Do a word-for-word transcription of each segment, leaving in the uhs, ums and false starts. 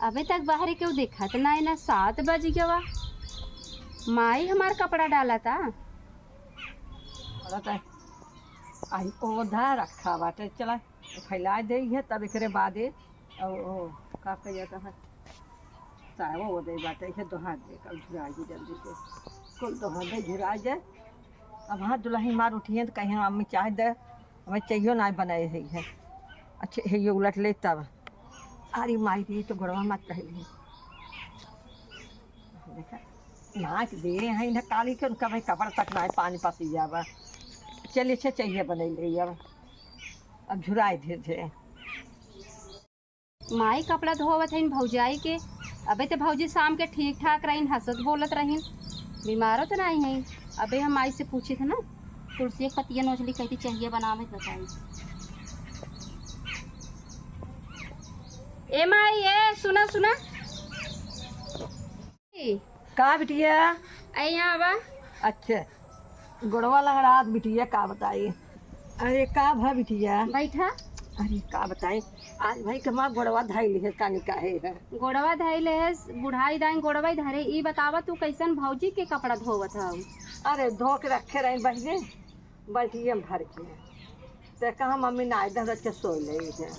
अबे तक बाहरे केहू देखत नाई ना, सात बज गवा। माई हमार कपड़ा डालता। अरे त आई ओधा रखा बाटे, चला फैला देई है, तब एकरे बादे, ओ, ओ, का कहिया कहा, चाहे वो ओदे बाटे, इहे दोहा दे, कल झुरा जी जल्दी से, कुल दोहा दे, झुरा जाए। अब हाँ, दुलही मार उठिए त कहीं मम्मी चाय दे, हमें चाहियो ना बनाए है, है। अच्छे है, ये उलट ले तब। अरे माई रे, तो गोड़वा मत कहली। देखा, नाक दे हैं इन्हें काली के, उनका भाई कपड़ा तक ना है, पानी पसी जावा। चलिए, अच्छा चाहिए बनाई ले अब, अब झुराई दे दे। माई कपड़ा धोवत हइन भौजाई के। अबे ते भौजी शाम के ठीक ठाक रहीन, हंसत बोलत रहीन, बीमारो तो नाई हइन। अबे हम माई से पूछित है ना, तुलसी एक पतिया नोचली, कहती चाहिए बनावे के बताई। ए माई, ए सुना सुना। का बिटिया? ए यहाँ आवा। अच्छा, गोड़वा लंगड़ात बिटिया, का बताई? अरे का भा बिटिया? बैठा। अरे का बताई, आज भाई के हमार गोड़वा धइले है, कानी काहे है? गोड़वा धइले है, बुढ़ाई दाई गोड़वा ही धरे। ई बतावा, तू कैसन भौजी के कपड़ा धोवत हऊ? अरे धो के रखे रही बहिने, बाल्टिया में भर के। ते कहा मम्मी ना एकदम रच के सोई ले है।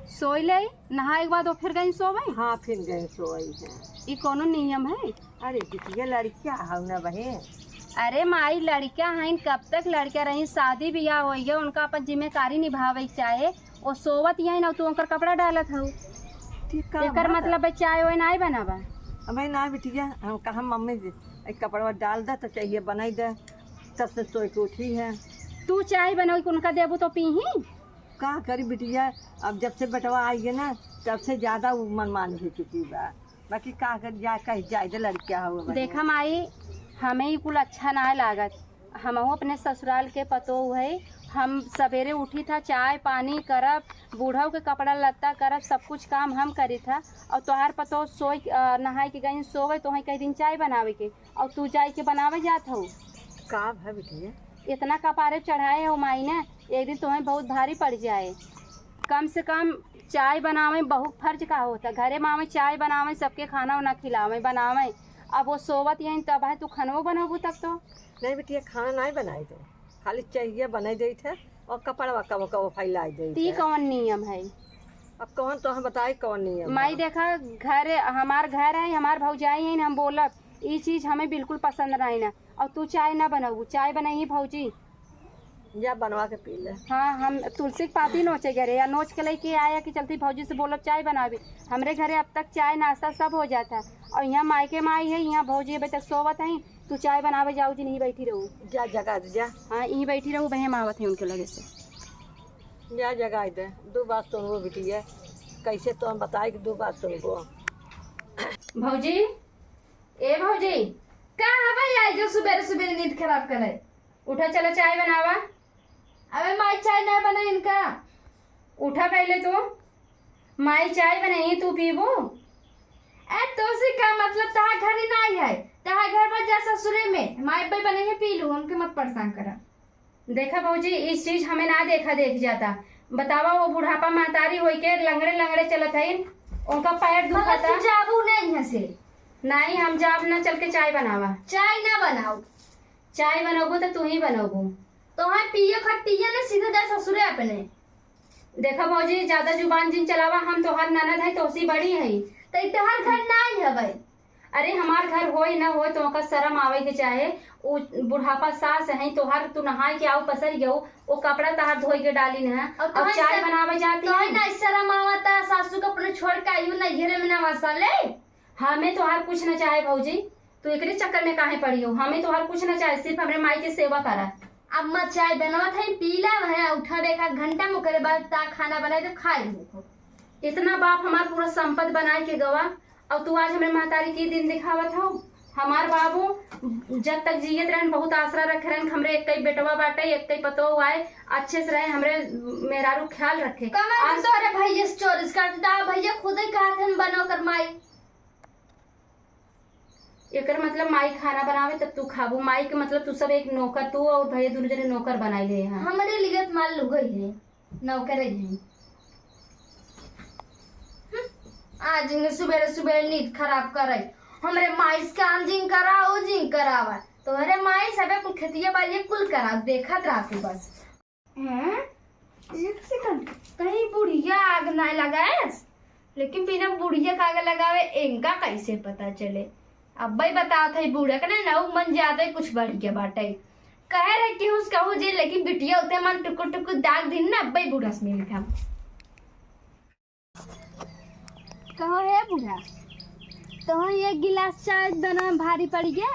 सोई ले, नहाए के बाद वो फिर गई सोवे? हाँ, फिर गई सोई है। ई कोनो नियम है? अरे बिटिया, लड़किया हऊ ना बहिन। अरे माई, लड़किया हईन, कब तक लड़किया रही? शादी बियाह हो गया, उनका अपन जिम्मेदारी निभावे के चाहे। वो सोवत यही ना, तू उनकर कपड़ा डालत हऊ। ठीक का एकर बात है? मतलब है चाय वाय नाई बनावा? अबे ना बिटिया, हम कहा मम्मी जी, एक कपड़ा डाल दे तो चाहिए बनाई दे, तब से सोई के उठी है। तू चाय बनाई के उनका देबू तो पीही? का करी बिटिया, अब जब से बेटवा आई है ना, तब से ज्यादा उ मनमानी हो चुकी बा। बाकी का करी, जा कही जाए दे, लड़किया हो बहिन। देखा माई, हमें ई कुल अच्छा ना लागत। हमहू अपने ससुराल के पतोह है। हम सवेरे उठी था, चाय पानी करब, बूढ़व के कपड़ा लत्ता करब, सब कुछ काम हम करी था। और तोहार पतोह सोई, अ, नहाए के गई सोवे, तोहे कह दिन चाय बनावे के, और तू जाए के बनावे जात हो। का भा बिटिया? इतना कपारे चढ़ाए हो माई ने, एक दिन तोहे बहुत भारी पड़ जाए। कम से कम चाय बनावे बहुत फर्ज का होता। घरे में आवे, चाय बनावे, सबके खाना उना खिलावे, बनावे। अब वो सोवत यहीं तब है, तू खनवो बनबू तब तो। नहीं बिटिया, खाना नहीं बनाई दे, खाली चाहिए बनाई देत है और कपड़वा कबो कबो फैलाई देत ती है। कौन नियम है? अब कौन तो हम बताई कौन नियम माई है? देखा, घर हमार घर है, हमार भौजाई है, हम बोलब ई चीज हमें बिल्कुल पसंद नहीं ना। और तू चाय ना बनबू, चाय बनाई भौजी। जा बनवा के पी ले। हाँ, हम तुलसी के पाती नोचे गए रहे, या नोच के लेके आया कि चलती भौजी से बोलब चाय बनावे। हमरे घरे अब तक चाय नाश्ता सब हो जाता, और यहाँ मायके माई है, यहाँ भौजी अबे तक सोवत है। तू चाय बनावे जाऊ जी, नहीं बैठी रहू। जा जगा दे, जा। हाँ, यहीं बैठी रहू, बहन आवत है उनके लगे से। जा जगाई दे, दो बात सुनबो बिटिया, कैसे तो हम बताए कि दो बात सुनबो। भौजी, ए भौजी, का हवा आई जो सुबेरे सुबेरे नींद खराब करे? उठा, चला चाय बनावा। अबे माई, चाय ना बने इनका। उठा पहले तू। माई चाय बनाई, तू पीबू? ए, तोसे का मतलब, तहार घर ही नाई है, तहार घर पर जा ससुरे में, माई पे बनाई है, पी लू, हमके मत परेशान करा। देखा भौजी, इस चीज हमें ना देखा देख जाता। बतावा, वो बुढ़ापा महतारी होई के लंगड़े लंगड़े चलत हईन, उनका पैर मतलब दुखाता। तू जाबू नहीं यहाँ से? नहीं, हम जाब ना, चल के चाय बनावा। चाय ना बनाओ। चाय बनोबू तो तू ही बनोबू। तो हम पियो खटिया ने सीधे जा ससुरे अपने। देखा भौजी, ज्यादा जुबान जिन चलावा, हम तोहार ननद है, तोसी बड़ी है। तो ई तोहार घर नाई हवे। अरे हमार घर होई ना होई, तो ओका शर्म आवे के चाहे। उ बुढ़ापा सास है तोहार, तू नहाए के आऊ पसर गऊ, वो कपड़ा तहार धोई के डाली न है, और और तोहार चाय शर-, बनावे जाती तोहार है। ना शर्म आवता, सासू के अपने छोड़ के आयु नैहरे में ना वसा ले। हमें तोहार कुछ ना चाहे भौजी, तू एकरे चक्कर में काहे पड़ी हो? हमें तोहार कुछ ना चाहे, सिर्फ हमरे माई के सेवा करा। अब मत चाय बनवत है, पी ला, वह उठा एक आध घंटा में, ओकरे बाद ता खाना बनाए तो खाए हो। इतना बाप हमार पूरा संपत बनाए के गवा, और तू आज हमरे महतारी के दिन दिखावत हो। हमार बाबू जब तक जियत रहन बहुत आसरा रखे रहन, हमरे एक ही बेटवा बाटे, एक ही पतोह आए, अच्छे से रहे, हमरे मेहरारू ख्याल रखे। कमर आज तोरे भैया से चोरिस काटता, भैया खुद ही कहत हन बनो कर माई। एकर मतलब माई खाना बनावे तब तू खाबू। माई के मतलब तू सब एक नौकर, तू और भैया दोनों जने नौकर बनाई ले हैं। हमरे लिए तो माल लुगई है, नौकर है। हम्म, आज इन्हें सुबेरे सुबेरे नींद खराब करे, हमरे माई से काम जिन कराओ, जिन करावा, तोहरे माई सबे कुल खेतिया बाड़िया कुल करा, देखत रहती बस। हैं? एक सेकंड, कहीं बुढ़िया आग ना लगाएस? लेकिन बिना बुढ़िया के आग लगावे इनका कैसे पता चले? अब्बे बतावत है बूढ़ा के ना, ना उ मन ज्यादा ही कुछ बढ़ गया बाटे। कहे रहे कि उस कहू जे, लेकिन बिटिया उते मन टुकुर टुकुर दाग दिन ना, अब्बे बूढ़ा से मिली था। कहो हे बूढ़ा, तोहन एक गिलास चाय बनावे में भारी पड़ गया।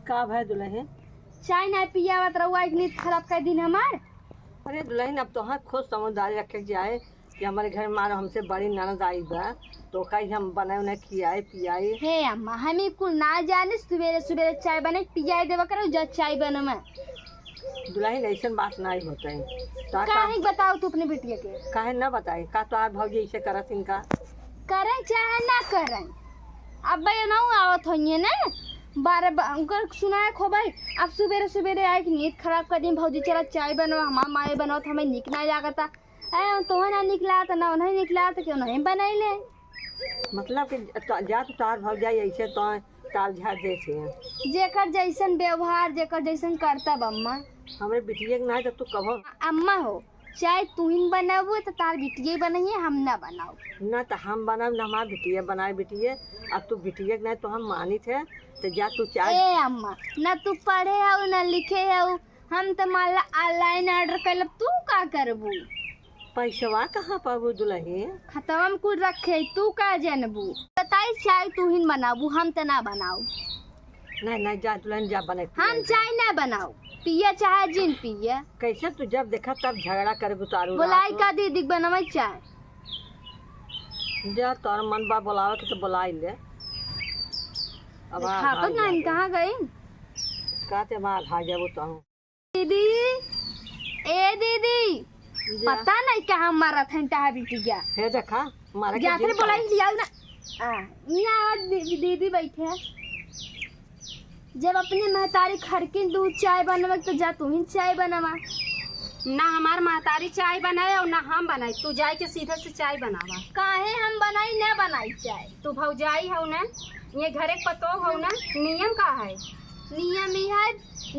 का भाई दुल्हन? चाय ना पियावत रहुआ, एक नींद खराब कर दिन हमार। अरे दुल्हन, अब तोहार खुद समझदारी रखे के चाहे कि हमारे घर में हमसे बड़ी ननद आई बा, तो ओका ही हम बनाए उन्हें खियाए पियाए। हे अम्मा, हम ई कुल ना जाने, सुबेरे सुबेरे चाय बने पियाए देवा करो, जा चाय बनवा। दुल्हन, ऐसन बात नहीं होता है। तो का काहे बताओ तू अपने बिटिया के? काहे ना बताई? का तोहार भौजी ऐसे करत इनका? करें चाहे ना करें, अब भाई ना आवत होइए ना, बारह बा-, उनकर सुनाए खो भाई, अब सुबेरे सुबेरे आए कि नींद खराब कर दी, भौजी चला चाय बनवा, हमार माए बनवा तो हमें निक ना लागता। ए, तोहे ना निक लागता, ना उन्हें निक लागता, क्यों नहीं बनाई ले? मतलब कि त-, जा तू तोहार भौजाई ऐसे तो ताल झाड़ देत है। जेकर जैसन व्यवहार, जेकर जैसन करतब अम्मा। हमरे बिटिया के ना तो तू कहो। अम्मा हो, चाय तू ही बनाबू तो तार बिटिया बनाइए, हम ना बनाओ। ना तो हम बनाब, ना हमार बिटिया बनाए बिटिया। अब तू बिटिया के ना तो हम मानित है, तो जा तू चाय। ए अम्मा, ना तू पढ़े हऊ, ना लिखे हऊ, हम तो माला online order कैलब, तू का करबू? पैसवा कहाँ पाबू दुल्हन? खतवा में कुल रखे, तू का जानबू? बताई चाय तू ही बनाबू, हम त ना बनाऊ। नहीं, नहीं, जा दुल्हन जा बने हम पिया जा। चाय ना बनाऊ, पिया चाहे जिन पिया। कैसे तू जब देखा तब झगड़ा करे उतारू बोलाई रात का दीदी के बनवाई चाय? में। जा तोर मन बा बोलावे के तो बोलाई ले। अब आ खा तो भाग नहीं, जाबो। कहाँ गई? का ते मार भाग जाबो तो। दीदी, ए दीदी, जी। पता नहीं कहाँ मारत हैं टहा बिटिया। हे देखा, मारे के जात रे दिन बोलाई करे। लियाऊ ना। आ, यहाँ दीदी, दीदी बैठे हैं। जब अपने महतारी खरकिन दूध चाय बनवे तो जा तू ही चाय बनवा। ना हमार महतारी चाय बनाए और ना हम बनाए, तू जाए के सीधे से चाय बनावा। काहे हम बनाई ना बनाई चाय? तू भौजाई हऊ ना, ये घरे के पतोह हऊ ना, नियम का है? नियम ई है,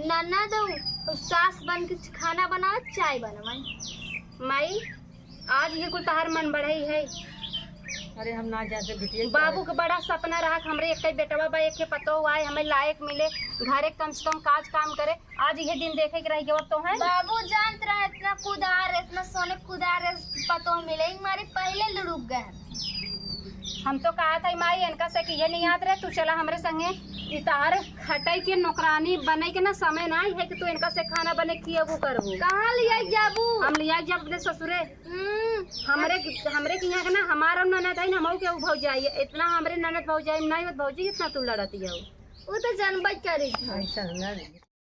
ननद अउ सास बन के खाना बनावे, चाय बनवाई। माई, आज ये कुल तहार मन बढ़ई है। अरे हम ना जानते बिटिया, बाबू के बड़ा सपना रहा कि हमरे एक ही बेटवा बा, एक ही पतोह आए, हमें लायक मिले, घरे कम से कम काज काम करे। आज ये दिन देखे के रह गवा तो है। बाबू जानत रहे इतना कुदार, इतना सोने कुदार पतोह मिले, मारे पहले लुढ़क गए। हम तो कहा था माई इनका से कि ये नहीं याद रहे, तू चला हमरे संगे। ई तहार खटाई के नौकरानी बने के ना समय ना है कि तू इनका से खाना बने खियाबू करबू। कहाँ लियाई जाबू? हम लियाई जाब अपने ससुरे। हम्म। हमरे, हमरे के यहाँ के ना हमारा ननद है ना, हमहू के उ भौजाई है। इतना हमरे ननद भौजाई में नहीं होत भौजी, इतना तू लड़ती हो। वो तो जानबे करी। ऐसा ना।